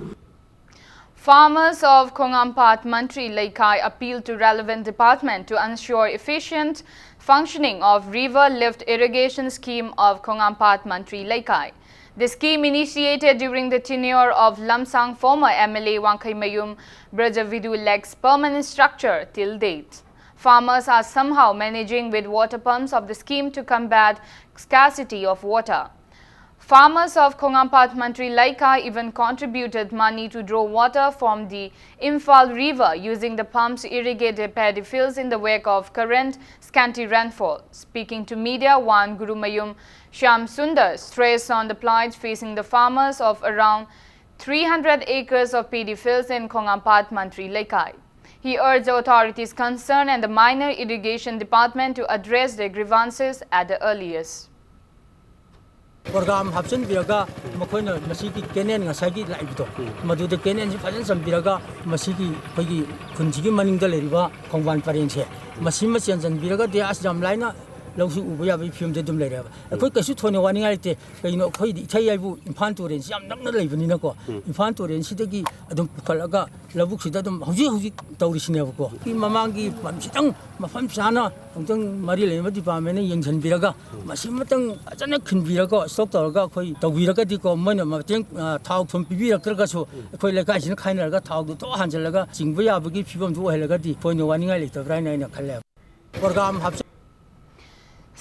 Farmers of Khongamphat Mantri Leikai appeal to relevant department to ensure efficient functioning of river lift irrigation scheme of Khongamphat Mantri Leikai. The scheme initiated during the tenure of Lamsang former M L A Wangkheimayum Brajavidhu lacks permanent structure till date. Farmers are somehow managing with water pumps of the scheme to combat scarcity of water. Farmers of Khongampad Mantri Leikai even contributed money to draw water from the Imphal River using the pumps to irrigate their paddy fields in the wake of current scanty rainfall. Speaking to media, one Gurumayum Shyam Sundar stressed on the plight facing the farmers of around three hundred acres of paddy fields in Khongampad Mantri Leikai. He urged the authorities concerned and the minor irrigation department to address their grievances at the earliest. Programme ꯍꯥꯞꯆꯤꯟꯕꯤꯔꯒ ꯃꯈꯣꯏꯅ ꯃꯁꯤꯒꯤ ꯀꯦꯅꯦꯜ ꯉꯁꯥꯏꯒꯤ ꯂꯥꯛꯏꯕꯗꯣ, ꯃꯗꯨꯗ ꯀꯦꯅꯦꯜꯁꯤ ꯐꯖꯅ ꯆꯟꯕꯤꯔꯒ ꯃꯁꯤꯒꯤ ꯑꯩꯈꯣꯏꯒꯤ ꯈꯨꯟꯁꯤꯒꯤ ꯃꯅꯤꯡꯗ ꯂꯩꯔꯤꯕ ꯈꯣꯡꯕꯥꯟ ꯄꯔꯦꯡꯁꯦ ꯃꯁꯤꯃ ꯆꯦꯟꯁꯤꯟꯕꯤꯔꯒꯗꯤ ꯑꯁ ꯌꯥꯝ ꯂꯥꯏꯅ ꯂꯧꯁꯤ ꯎꯕ ꯌꯥꯕꯒꯤ ꯐꯤꯕꯝꯗ ꯑꯗꯨꯝ ꯂꯩꯔꯦꯕ꯫ ꯑꯩꯈꯣꯏ ꯀꯩꯁꯨ ꯊꯣꯏꯅ ꯋꯥꯅꯤꯡꯉꯥꯏ ꯂꯩꯇꯦ꯫ ꯀꯩꯒꯤꯅꯣ ꯑꯩꯈꯣꯏꯗꯤ ꯏꯊꯩ ꯍꯥꯏꯕꯨ ꯏꯝꯐꯥꯜ ꯇꯨꯔꯦꯜꯁꯤ ꯌꯥꯝ ꯅꯛꯅ ꯂꯩꯕꯅꯤꯅꯀꯣ, ꯏꯝꯐꯥꯜ ꯇꯨꯔꯦꯜꯁꯤꯗꯒꯤ ꯑꯗꯨꯝ ꯄꯨꯈꯠꯂꯒ ꯂꯧꯕꯨꯛꯁꯤꯗ ꯑꯗꯨꯝ ꯍꯧꯖꯤꯛ ꯍꯧꯖꯤꯛ ꯇꯧꯔꯤꯁꯤꯅꯦꯕꯀꯣ꯫ ꯃꯃꯥꯡꯒꯤ ꯄꯝꯁꯤꯗꯪ ꯃꯐꯝ ꯆꯥꯅ ꯑꯃꯨꯛꯇꯪ ꯃꯔꯤ ꯂꯩꯅꯕ ꯗꯤꯄꯥꯔꯠꯃꯦꯟꯅ ꯌꯦꯡꯁꯤꯟꯕꯤꯔꯒ ꯃꯁꯤꯃꯇꯪ ꯐꯖꯅ ꯈꯤꯟꯕꯤꯔꯒ ꯁ꯭ꯇꯣꯛ ꯇꯧꯔꯒ ꯑꯩꯈꯣꯏ ꯇꯧꯕꯤꯔꯒꯗꯤꯀꯣ, ꯃꯣꯏꯅ ꯃꯇꯦꯡ, ꯑ, ꯊꯥꯎ ꯊꯨꯝ ꯄꯤꯕꯤꯔꯛꯇ꯭ꯔꯒꯁꯨ ꯑꯩꯈꯣꯏ ꯂꯩꯀꯥꯏꯁꯤꯅ ꯈꯥꯏꯅꯔꯒ ꯊꯥꯎꯗꯨ ꯊꯣꯛ ꯍꯥꯟꯖꯤꯜꯂꯒ ꯆꯤꯡꯕ ꯌꯥꯕꯒꯤ ꯐꯤꯕꯝꯗꯨ ꯑꯣꯏꯍꯜꯂꯒꯗꯤ ꯑꯩꯈꯣꯏꯅ ꯋꯥꯅꯤꯡꯉꯥꯏ ꯂꯩꯇꯕ꯭ꯔꯥ ꯍꯥꯏꯅ ꯑꯩꯅ ꯈꯜꯂꯦ꯫ ꯄ꯭ꯔꯣꯒ꯭ꯔꯥꯝ ꯍꯥꯞꯆ-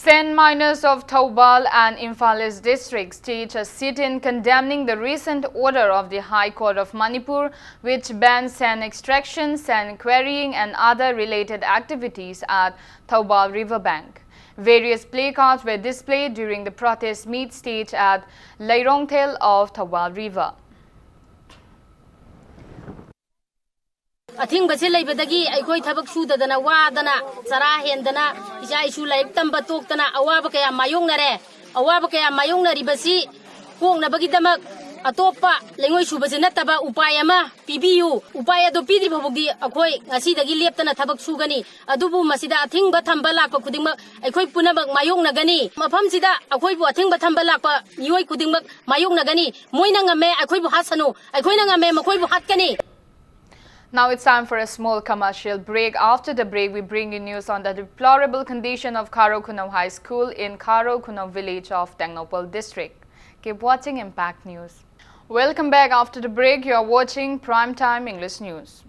Sand miners of Thoubal and Imphal East districts stage a sit-in condemning the recent order of the High Court of Manipur, which bans sand extraction, sand quarrying, and other related activities at Thoubal River Bank. Various placards were displayed during the protest meet staged at Leirongthel of Thoubal River. ꯑꯊꯤꯡꯕꯁꯦ ꯂꯩꯕꯗꯒꯤ ꯑꯩꯈꯣꯏ ꯊꯕꯛ ꯁꯨꯗꯗꯅ, ꯋꯥꯗꯅ, ꯆꯔꯥ ꯍꯦꯟꯗꯅ, ꯏꯆꯥ ꯏꯁꯨ ꯂꯥꯏꯔꯤꯛ ꯇꯝꯕ ꯇꯣꯛꯇꯅ ꯑꯋꯥꯕ ꯀꯌꯥ ꯃꯥꯌꯣꯛꯅꯔꯦ꯫ ꯑꯋꯥꯕ ꯀꯌꯥ ꯃꯥꯌꯣꯛꯅꯔꯤꯕꯁꯤ ꯀꯣꯛꯅꯕꯒꯤꯗꯃꯛ ꯑꯇꯣꯞꯄ ꯂꯩꯉꯣꯏ ꯁꯨꯕꯁꯤ ꯅꯠꯇꯕ ꯎꯄꯥꯏ ꯑꯃ ꯄꯤꯕꯤꯌꯨ꯫ ꯎꯄꯥꯏ ꯑꯗꯨ ꯄꯤꯗ꯭ꯔꯤ ꯐꯥꯎꯕꯗꯤ ꯑꯩꯈꯣꯏ ꯉꯁꯤꯗꯒꯤ ꯂꯦꯞꯇꯅ ꯊꯕꯛ ꯁꯨꯒꯅꯤ꯫ ꯑꯗꯨꯕꯨ ꯃꯁꯤꯗ ꯑꯊꯤꯡꯕ ꯊꯝꯕ ꯂꯥꯛꯄ ꯈꯨꯗꯤꯡꯃꯛ ꯑꯩꯈꯣꯏ ꯄꯨꯝꯅꯃꯛ ꯃꯥꯌꯣꯛꯅꯒꯅꯤ꯫ ꯃꯐꯝꯁꯤꯗ ꯑꯩꯈꯣꯏꯕꯨ ꯑꯊꯤꯡꯕ ꯊꯝꯕ ꯂꯥꯛꯄ ꯃꯤꯑꯣꯏ ꯈꯨꯗꯤꯡꯃꯛ ꯃꯥꯌꯣꯛꯅꯒꯅꯤ꯫ ꯃꯣꯏꯅ ꯉꯝꯃꯦ, ꯑꯩꯈꯣꯏꯕꯨ ꯍꯥꯠꯁꯅꯨ꯫ ꯑꯩꯈꯣꯏꯅ ꯉꯝꯃꯦ, ꯃꯈꯣꯏꯕꯨ ꯍꯥꯠꯀꯅꯤ꯫ Now it's time for a small commercial break. After the break, we bring you news on the deplorable condition of Kharo Khunou High School in Kharo Khunou village of Tengnoupal district. Keep watching Impact News. Welcome back after the break. You are watching Prime Time English News.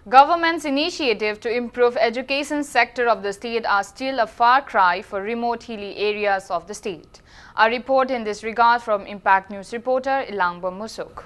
Government's initiative to improve education sector of the state are still a far cry for remote hilly areas of the state. A report in this regard from Impact News reporter Ilangba Musuk.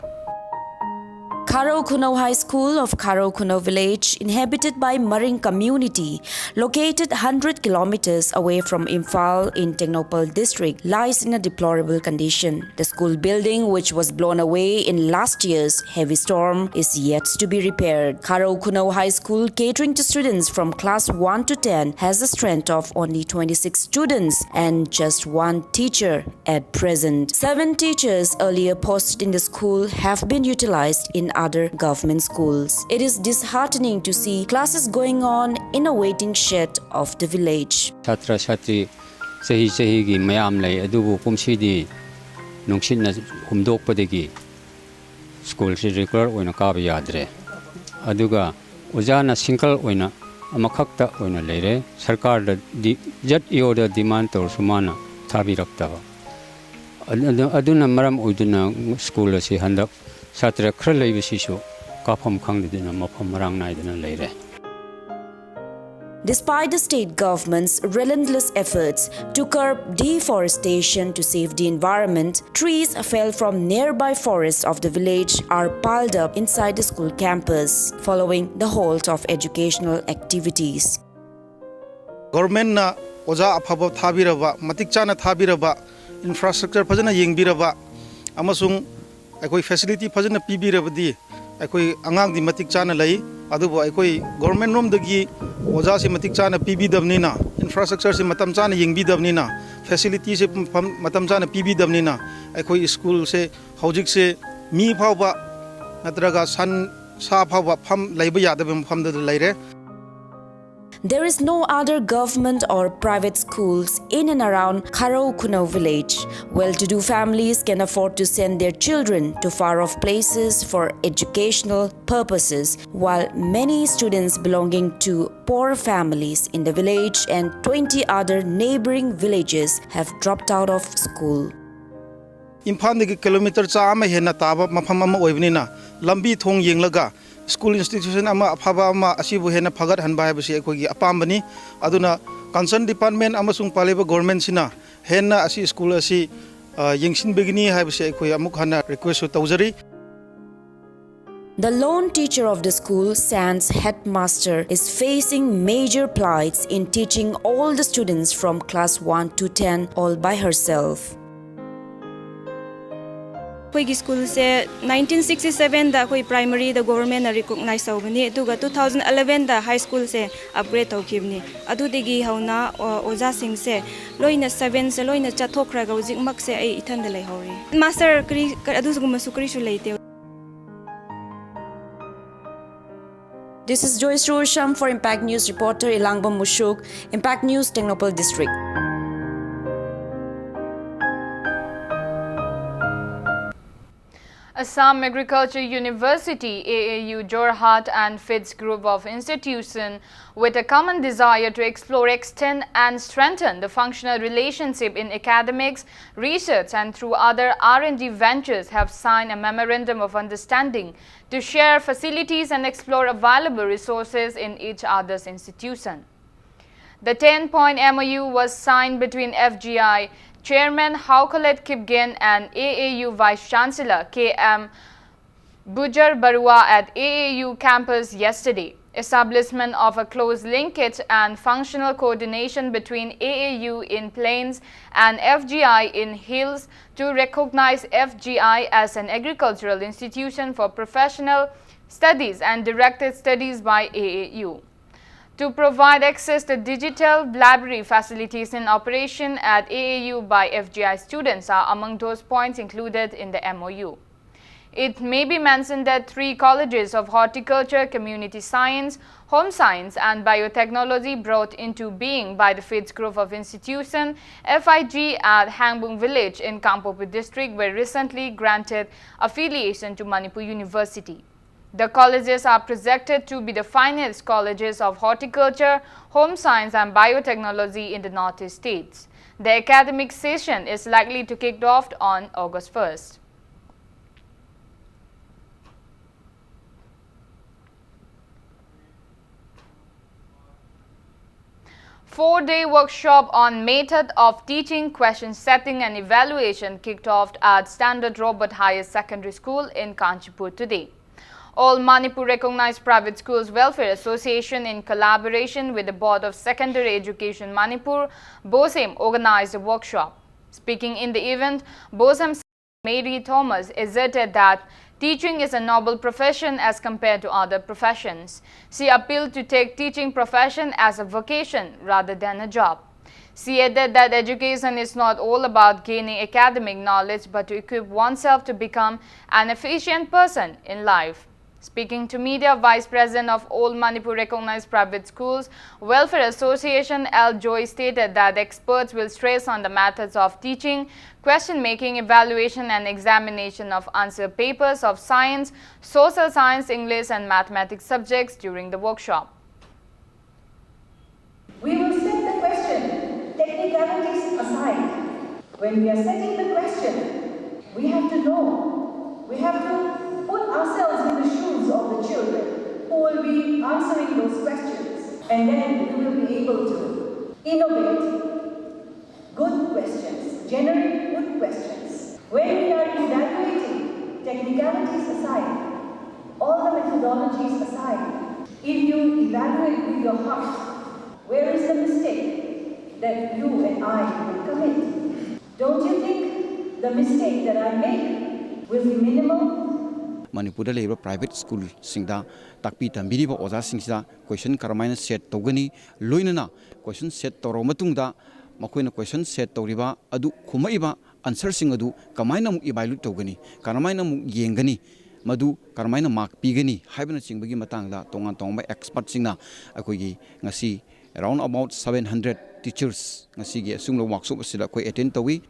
Kharo Khunou High School of Kharo Khunou village, inhabited by Maring community, located hundred kilometers away from Imphal in Tengnoupal district, lies in a deplorable condition. The school building, which was blown away in last year's heavy storm, is yet to be repaired. Kharo Khunou High School, catering to students from class one to ten, has a strength of only twenty-six students and just one teacher at present. Seven teachers earlier posted in the school have been utilized in other government schools. It is disheartening to see classes going on in a waiting shed of the village. ꯁꯥꯇ꯭ꯔ ꯁꯥꯇ꯭ꯔꯤ ꯆꯍꯤ ꯆꯍꯤꯒꯤ ꯃꯌꯥꯝ ꯂꯩ, ꯑꯗꯨꯕꯨ ꯀꯨꯝꯁꯤꯗꯤ ꯅꯨꯡꯁꯤꯠꯅ ꯍꯨꯝꯗꯣꯛꯄꯗꯒꯤ ꯁ꯭ꯀꯨꯜꯁꯤ ꯔꯤꯒꯨꯂꯔ ꯑꯣꯏꯅ ꯀꯥꯕ ꯌꯥꯗ꯭ꯔꯦ꯫ ꯑꯗꯨꯒ ꯑꯣꯖꯥꯅ ꯁꯤꯡꯒꯜ ꯑꯣꯏꯅ ꯑꯃꯈꯛꯇ ꯑꯣꯏꯅ ꯂꯩꯔꯦ꯫ ꯁꯔꯀꯥꯔꯗ ꯗꯤ-, ꯖꯦꯠ ꯏ ꯑꯣꯗ ꯗꯤꯃꯥꯟ ꯇꯧꯔꯁꯨ ꯃꯥꯅ ꯊꯥꯕꯤꯔꯛꯇꯕ꯫ ꯑꯗꯨ-, ꯑꯗꯨꯅ ꯃꯔꯝ ꯑꯣꯏꯗꯨꯅ ꯁ꯭ꯀꯨꯜ ꯑꯁꯤ ꯍꯟꯗꯛ ꯁꯥꯇ꯭ꯔ ꯈꯔ ꯂꯩꯕꯁꯤꯁꯨ ꯀꯥꯐꯝ ꯈꯪꯗꯗꯨꯅ ꯃꯐꯝ ꯃꯔꯥꯡ ꯅꯥꯏꯗꯅ ꯂꯩꯔꯦ꯫ Despite the state government's relentless efforts to curb deforestation to save the environment, trees felled from nearby forests of the village are piled up inside the school campus following the halt of educational activities. ꯒꯣꯔꯃꯦꯟꯅ ꯑꯣꯖꯥ ꯑꯐꯕ ꯊꯥꯕꯤꯔꯕ, ꯃꯇꯤꯛ ꯆꯥꯅ ꯊꯥꯕꯤꯔꯕ, ꯏꯟꯐ꯭ꯔꯥꯁ꯭ꯇ꯭ꯔꯛꯆꯔ ꯐꯖꯅ ꯌꯦꯡꯕꯤꯔꯕ ꯑꯃꯁꯨꯡ ꯑꯩꯈꯣꯏ ꯐꯦꯁꯤꯂꯤꯇꯤ ꯐꯖꯅ ꯄꯤꯕꯤꯔꯕꯗꯤ ꯑꯩꯈꯣꯏ ꯑꯉꯥꯡꯗꯤ ꯃꯇꯤꯛ ꯆꯥꯅ ꯂꯩ꯫ ꯑꯗꯨꯕꯨ ꯑꯩꯈꯣꯏ ꯒꯣꯔꯃꯦꯟ ꯔꯣꯝꯗꯒꯤ ꯑꯣꯖꯥꯁꯤ ꯃꯇꯤꯛ ꯆꯥꯅ ꯄꯤꯕꯤꯗꯕꯅꯤꯅ, ꯏꯟꯐ꯭ꯔꯥꯁ꯭ꯇ꯭ꯔꯛꯆꯔꯁꯤ ꯃꯇꯝ ꯆꯥꯅ ꯌꯦꯡꯕꯤꯗꯕꯅꯤꯅ, ꯐꯦꯁꯤꯂꯤꯇꯤꯁꯦ ꯃꯐꯝ ꯃꯇꯝ ꯆꯥꯅ ꯄꯤꯕꯤꯗꯕꯅꯤꯅ ꯑꯩꯈꯣꯏ ꯁ꯭ꯀꯨꯜꯁꯦ ꯍꯧꯖꯤꯛꯁꯦ ꯃꯤ ꯐꯥꯎꯕ ꯅꯠꯇ꯭ꯔꯒ ꯁꯟ ꯁꯥ ꯐꯥꯎꯕ ꯐꯝ ꯂꯩꯕ ꯌꯥꯗꯕ ꯃꯐꯝꯗꯨꯗ ꯂꯩꯔꯦ꯫ There is no other government or private schools in and around Kharo Khunou village. Well-to-do families can afford to send their children to far-off places for educational purposes, while many students belonging to poor families in the village and twenty other neighboring villages have dropped out of school. ꯏꯝꯐꯥꯜꯗꯒꯤ ꯀꯤꯂꯣꯃꯤꯇꯔ ꯆꯥꯝꯃ ꯍꯦꯟꯅ ꯇꯥꯕ ꯃꯐꯝ ꯑꯃ ꯑꯣꯏꯕꯅꯤꯅ, ꯂꯝꯕꯤ ꯊꯣꯡ ꯌꯦꯡꯂꯒ ꯁ꯭ꯀꯨꯜ ꯏꯟꯁꯇꯤꯇ꯭ꯌꯨꯁꯟ ꯑꯃ ꯑꯐꯕ ꯑꯃ ꯑꯁꯤꯕꯨ ꯍꯦꯟꯅ ꯐꯒꯠꯍꯟꯕ ꯍꯥꯏꯕꯁꯤ ꯑꯩꯈꯣꯏꯒꯤ ꯑꯄꯥꯝꯕꯅꯤ꯫ ꯑꯗꯨꯅ ꯀꯟꯁꯔꯟ ꯗꯤꯄꯥꯔꯠꯃꯦꯟ ꯑꯃꯁꯨꯡ ꯄꯥꯜꯂꯤꯕ ꯒꯣꯔꯃꯦꯟꯁꯤꯅ ꯍꯦꯟꯅ ꯑꯁꯤ ꯁ꯭ꯀꯨꯜ ꯑꯁꯤ, ꯑ, ꯌꯦꯡꯁꯤꯟꯕꯤꯒꯅꯤ ꯍꯥꯏꯕꯁꯤ ꯑꯩꯈꯣꯏ ꯑꯃꯨꯛ ꯍꯟꯅ ꯔꯤꯀ꯭ꯋꯦꯁꯁꯨ ꯇꯧꯖꯔꯤ꯫ The lone teacher of the school, Sans headmaster, is facing major plights in teaching all the students from class one to ten all by herself. ꯑꯩꯈꯣꯏꯒꯤ ꯁ꯭ꯀꯨꯜꯁꯦ ꯅꯥꯏꯟꯇꯤꯟ ꯁꯤꯛꯁꯇꯤ ꯁꯕꯦꯟꯗ ꯑꯩꯈꯣꯏ ꯄ꯭ꯔꯥꯏꯃꯔꯤꯗ ꯒꯣꯚꯔꯟꯃꯦꯟꯅ ꯔꯤꯀꯣꯛꯅꯥꯏꯁ ꯇꯧꯕꯅꯤ, ꯑꯗꯨꯒ ꯇꯨ ꯊꯥꯎꯖꯟ ꯑꯦꯂꯕꯦꯟꯗ ꯍꯥꯏ ꯁ꯭ꯀꯨꯜꯁꯦ ꯑꯞꯒ꯭ꯔꯦꯗ ꯇꯧꯈꯤꯕꯅꯤ꯫ ꯑꯗꯨꯗꯒꯤ ꯍꯧꯅ, ꯑꯣ, ꯑꯣꯖꯥꯁꯤꯡꯁꯦ ꯂꯣꯏꯅ ꯁꯕꯦꯟꯁꯦ ꯂꯣꯏꯅ ꯆꯠꯊꯣꯛꯈ꯭ꯔꯒ ꯍꯧꯖꯤꯛꯃꯛꯁꯦ ꯑꯩ ꯏꯊꯟꯗ ꯂꯩꯍꯧꯔꯤ꯫ ꯃꯥꯁꯇꯔ ꯀꯔꯤ, ꯀ-, ꯑꯗꯨꯒꯨꯝꯕꯁꯨ ꯀꯔꯤꯁꯨ ꯂꯩꯇꯦ꯫ This is Joyce Rosham for Impact News reporter Ilangbam Mushuk, Impact News, Tengnoupal District. Assam Agriculture University, A A U, Jorhat and FIITS group of institution, with a common desire to explore, extend and strengthen the functional relationship in academics, research and through other R and D ventures, have signed a memorandum of understanding to share facilities and explore available resources in each other's institution. The ten-point M O U was signed between F G I Chairman Haukalet Kipgen and A A U Vice Chancellor K M Bujar Barua at A A U campus yesterday. Establishment of a close linkage and functional coordination between A A U in plains and F G I in hills to recognize F G I as an agricultural institution for professional studies and directed studies by A A U. To provide access to digital library facilities in operation at A A U by F G I students are among those points included in the M O U. It may be mentioned that three colleges of horticulture, community science, home science and biotechnology, brought into being by the FIITS group of institution, F I G, at Hangbung village in Kangpokpi district, were recently granted affiliation to Manipur University. The colleges are projected to be the finest colleges of horticulture, home science and biotechnology in the Northeast states. The academic session is likely to kick off on August first. Four-day workshop on method of teaching, question setting and evaluation kicked off at Standard Robert Higher Secondary School in Kanchipur today. All Manipur Recognized Private Schools Welfare Association, in collaboration with the Board of Secondary Education Manipur, BOSEM, organized a workshop. Speaking in the event, BOSEM Mary Thomas asserted that teaching is a noble profession as compared to other professions. She appealed to take teaching profession as a vocation rather than a job. She added that education is not all about gaining academic knowledge but to equip oneself to become an efficient person in life. Speaking to media, Vice President of All Manipur Recognized Private Schools Welfare Association, L Joy, stated that experts will stress on the methods of teaching, question making, evaluation and examination of answer papers of science, social science, English and mathematics subjects during the workshop. We will set the question, technicalities aside. When we are setting the question, we have to know, we have to put ourselves in the shoes of the children who will be answering those questions. And then we will be able to innovate good questions, generate good questions. When we are evaluating, technicalities aside, all the methodologies aside, if you evaluate with your heart, where is the mistake that you and I will commit? Don't you think the mistake that I make will be minimal? ꯃꯅꯤꯄꯨꯔꯗ ꯂꯩꯔꯤꯕ private schoolꯁꯤꯡꯗ ꯇꯥꯛꯄꯤ ꯇꯝꯕꯤꯔꯤꯕ ꯑꯣꯖꯥꯁꯤꯡꯁꯤꯗ question ꯀꯔꯝꯍꯥꯏꯅ set ꯇꯧꯒꯅꯤ, ꯂꯣꯏꯅꯅ question set ꯇꯧꯔꯕ ꯃꯇꯨꯡꯗ ꯃꯈꯣꯏꯅ question set ꯇꯧꯔꯤꯕ ꯑꯗꯨ ꯈꯨꯝꯃꯛꯏꯕ answerꯁꯤꯡ ꯑꯗꯨ ꯀꯃꯥꯏꯅ ꯑꯃꯨꯛ evaluate ꯇꯧꯒꯅꯤ, ꯀꯔꯝꯍꯥꯏꯅ ꯑꯃꯨꯛ ꯌꯦꯡꯒꯅꯤ, ꯃꯗꯨ ꯀꯔꯝꯍꯥꯏꯅ mark ꯄꯤꯒꯅꯤ ꯍꯥꯏꯕꯅꯆꯤꯡꯕꯒꯤ ꯃꯇꯥꯡꯗ ꯇꯣꯉꯥꯟ ꯇꯣꯉꯥꯟꯕ expertꯁꯤꯡꯅ ꯑꯩꯈꯣꯏꯒꯤ ꯉꯁꯤ around about seven hundred teachers ꯉꯁꯤꯒꯤ ꯑꯁꯤꯒꯨꯝꯕ workshop ꯑꯁꯤꯗ ꯑꯩꯈꯣꯏ attend ꯇꯧꯏ꯫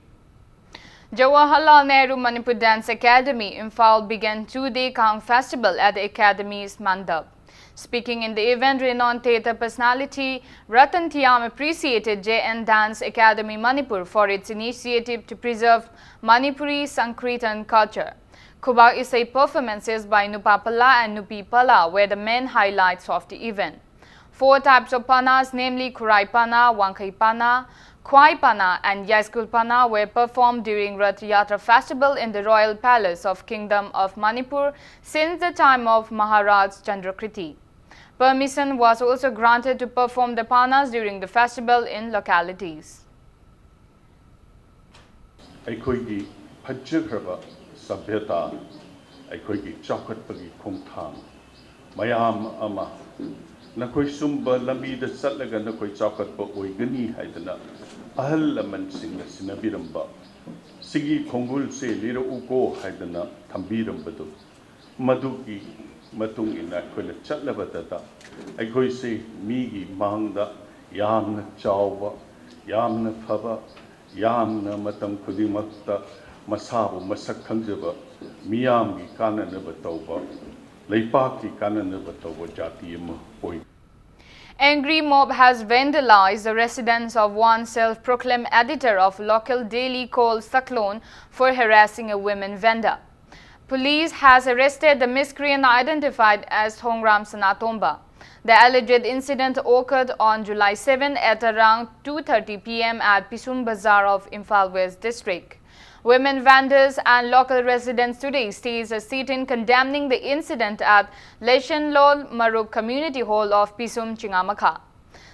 Jawaharlal Nehru Manipur Dance Academy, Imphal began two-day Kang Festival at the academy's Mandap. Speaking in the event, renowned theatre personality Ratan Thiam appreciated J N Dance Academy Manipur for its initiative to preserve Manipuri Sankirtan culture. Khubak Isai performances by Nupa Pala and Nupi Pala were the main highlights of the event. Four types of panas, namely Khurai Pana, Wangkhei Pana, Khwai Pana, and Yaiskul Pana, were performed during Rath Yatra festival in the Royal Palace of Kingdom of Manipur since the time of Maharaj Chandrakriti. Permission was also granted to perform the panas during the festival in localities. ꯑꯩꯈꯣꯏꯒꯤ ꯐꯖꯈ꯭ꯔꯕ ꯁꯚ꯭ꯌꯇꯥ, ꯑꯩꯈꯣꯏꯒꯤ ꯆꯥꯎꯈꯠꯄꯒꯤ ꯈꯣꯡꯊꯥꯡ ꯃꯌꯥꯝ ꯑꯃ ꯅꯈꯣꯏ ꯁꯨꯝꯕ ꯂꯝꯕꯤꯗ ꯆꯠꯂꯒ ꯅꯈꯣꯏ ꯆꯥꯎꯈꯠꯄ ꯑꯣꯏꯒꯅꯤ ꯍꯥꯏꯗꯅ ꯑꯍꯜ ꯂꯃꯟꯁꯤꯡꯅ ꯁꯤꯟꯅꯕꯤꯔꯝꯕ, ꯁꯤꯒꯤ ꯈꯣꯡꯒꯨꯜꯁꯦ ꯂꯤꯔꯛꯎꯀꯣ ꯍꯥꯏꯗꯅ ꯊꯝꯕꯤꯔꯝꯕꯗꯨ, ꯃꯗꯨꯒꯤ ꯃꯇꯨꯡ ꯏꯟꯅ ꯑꯩꯈꯣꯏꯅ ꯆꯠꯂꯕꯗꯇ ꯑꯩꯈꯣꯏꯁꯦ ꯃꯤꯒꯤ ꯃꯥꯡꯗ ꯌꯥꯝꯅ ꯆꯥꯎꯕ, ꯌꯥꯝꯅ ꯐꯕ, ꯌꯥꯝꯅ ꯃꯇꯝ ꯈꯨꯗꯤꯡꯃꯛꯇ ꯃꯁꯥꯕꯨ ꯃꯁꯛ ꯈꯪꯖꯕ, ꯃꯤꯌꯥꯝꯒꯤ ꯀꯥꯟꯅꯅꯕ ꯇꯧꯕ, ꯂꯩꯄꯥꯛꯀꯤ ꯀꯥꯟꯅꯅꯕ ꯇꯧꯕ ꯖꯥꯇꯤ ꯑꯃ ꯑꯣꯏ꯫ Angry mob has vandalized the residence of one self-proclaimed editor of local daily called Saklon for harassing a women vendor. Police has arrested the miscreant identified as Thongram Sanatomba. The alleged incident occurred on July seven at around two thirty p m at Pisum Bazar of Imphal West District. Women vendors and local residents today staged a sit-in condemning the incident at Leshenlol Marup Community Hall of Pisum Chingamakha.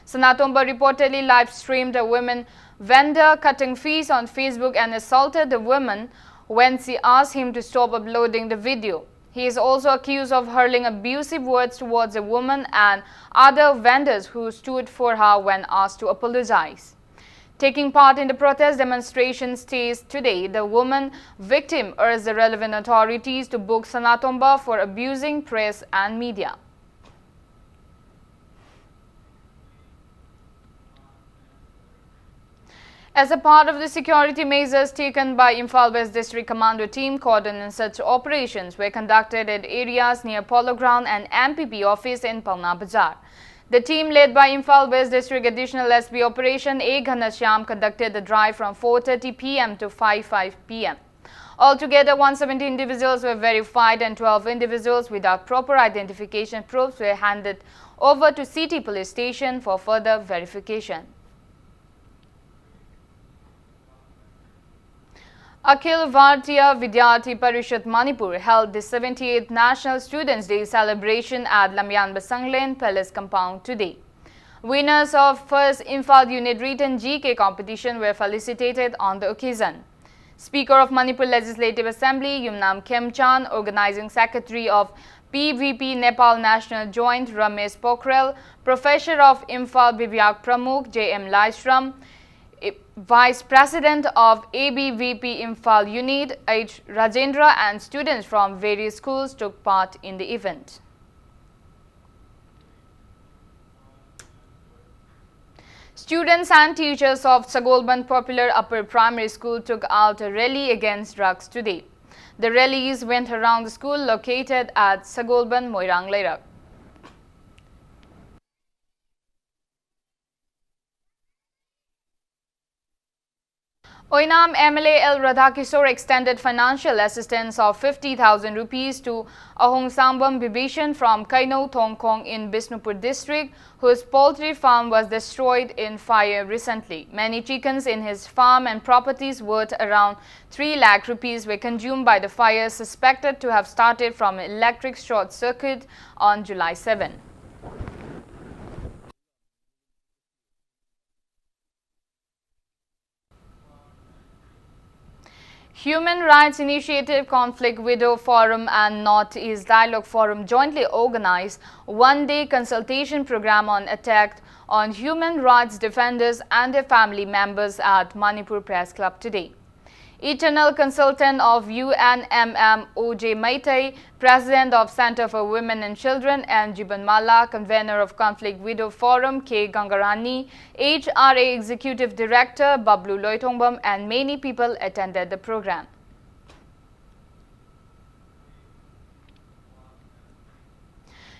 Sanatomba reportedly live-streamed a women vendor cutting fees on Facebook and assaulted the woman when she asked him to stop uploading the video. He is also accused of hurling abusive words towards a woman and other vendors who stood for her when asked to apologize. Taking part in the protest demonstration staged today, the woman victim urged the relevant authorities to book Sanatomba for abusing press and media. As a part of the security measures taken by Imphal West District Commando team, cordon and search operations were conducted at areas near Polo Ground and M P P office in Paona Bazar. The team led by Imphal West District Additional S P Operation A Ghanashyam conducted the drive from four thirty p m to five five p m. Altogether, one hundred seventy individuals were verified and twelve individuals without proper identification proofs were handed over to City Police Station for further verification. Akhil Bharatiya Vidyarthi Parishad Manipur held the seventy-eighth National Students' Day celebration at Lamyanba Sanglen Palace compound today. Winners of first Imphal Unit written G K competition were felicitated on the occasion. Speaker of Manipur Legislative Assembly, Yumnam Khemchand, Organizing Secretary of P V P Nepal National Joint, Ramesh Pokhrel, Professor of Imphal Bibyak Pramukh, J M Laishram, I-, Vice President of A B V P Imphal Unit, H Rajendra, and students from various schools took part in the event. Students and teachers of Sagolband Popular Upper Primary School took out a rally against drugs today. The rallies went around the school located at Sagolband Moirang Leirak. Oinam M L A L Radhakishore extended financial assistance of fifty thousand rupees to Ahongsangbam Bibishan from Kaino Thongkhong in Bishnupur district, whose poultry farm was destroyed in fire recently. Many chickens in his farm and properties worth around three lakh rupees were consumed by the fire, suspected to have started from an electric short circuit on July seven. Human Rights Initiative, Conflict Widow Forum and North East Dialogue Forum jointly organized one-day consultation program on attack on human rights defenders and their family members at Manipur Press Club today. Eternal consultant of U N M M O J Maitai, President of Center for Women and Children, and Jibanmala, convener of Conflict Widow Forum, K Gangarani, H R A Executive Director Bablu Loithongbam, and many people attended the program.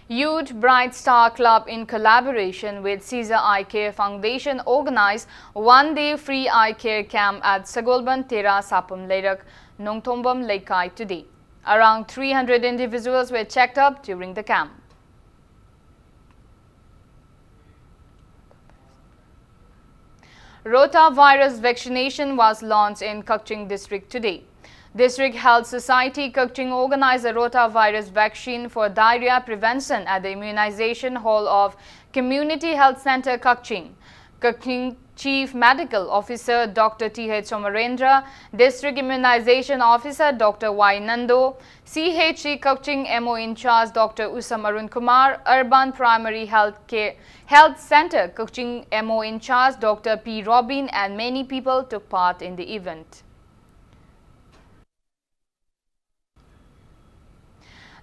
Youth Bright Star Club, in collaboration with Caesar Eye Care Foundation, organized one-day free eye care camp at Sagolband Tera Sapum Leirak, Nongthombam Leikai today. Around three hundred individuals were checked up during the camp. Rotavirus vaccination was launched in Kakching district today. District Health Society Kakching organized a rotavirus vaccine for diarrhea prevention at the immunization hall of Community Health Center Kakching. Kakching Chief Medical Officer Doctor T H Somarendra, District Immunization Officer Doctor Y Nando, C H C Kakching M O in charge Doctor Usam Arun Kumar, Urban Primary Health Care Health Center Kakching M O in charge Doctor P Robin, and many people took part in the event.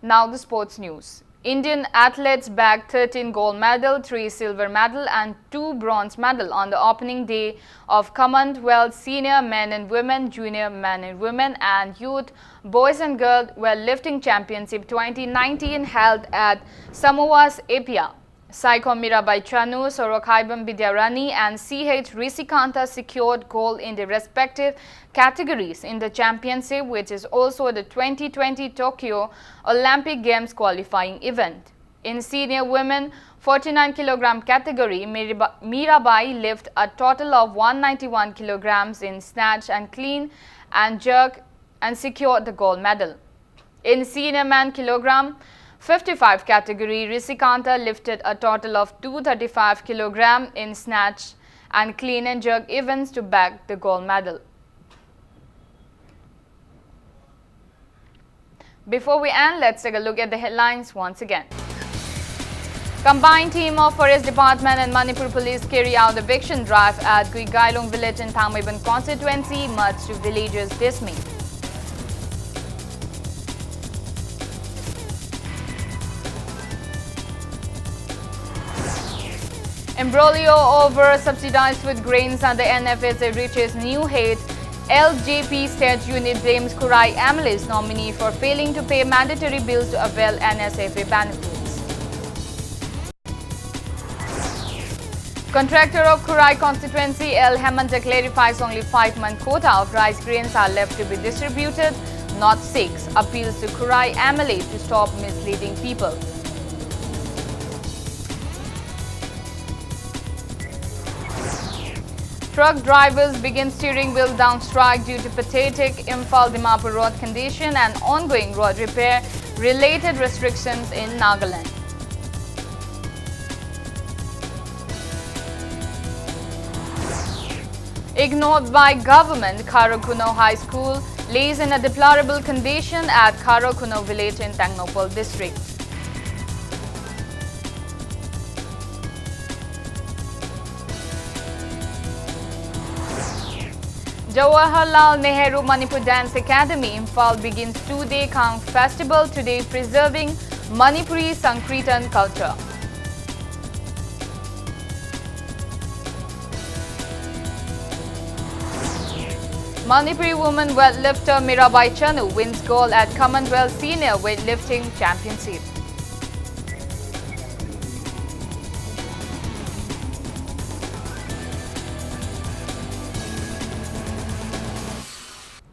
Now the sports news. Indian athletes bagged thirteen gold medal, three silver medal and two bronze medal on the opening day of Commonwealth Senior Men and Women, Junior Men and Women and Youth Boys and Girls Weightlifting Championship twenty nineteen held at Samoa's Apia. Saikom Mirabai Chanu, Sorokhaibam Bidyarani and C H Risikanta secured gold in their respective categories in the championship, which is also the twenty twenty Tokyo Olympic Games qualifying event. In senior women forty-nine kilogram category, Miriba- Mirabai lifted a total of one ninety-one kilograms in snatch and clean and jerk and secured the gold medal. In senior man kilogram fifty-five category, Risikanta lifted a total of two thirty-five kilogram in snatch and clean and jerk events to bag the gold medal. Before we end, let's take a look at the headlines once again. Combined team of Forest Department and Manipur Police carry out eviction drive at Guigailong village in Thangmeiban constituency, much to villagers' dismay. Imbroglio over subsidized food grains and the N F S A reaches new height. L J P State Unit blames Khurai M L A's nominee for failing to pay mandatory bills to avail N S F A benefits. Contractor of Khurai constituency, L Hemanta, clarifies only five-month quota of rice grains are left to be distributed, not six. Appeals to Khurai M L A to stop misleading people. Truck drivers begin steering wheel down strike due to pathetic Imphal Dimapur road condition and ongoing road repair related restrictions in Nagaland. Ignored by government, Kharo Khunou High School lays in a deplorable condition at Kharo Khunou village in Tengnoupal district. Jawaharlal Nehru Manipur Dance Academy, Imphal, begins two-day Khang Festival today, preserving Manipuri Sankirtan culture. Manipuri woman weightlifter Mirabai Chanu wins gold at Commonwealth Senior Weightlifting Championship.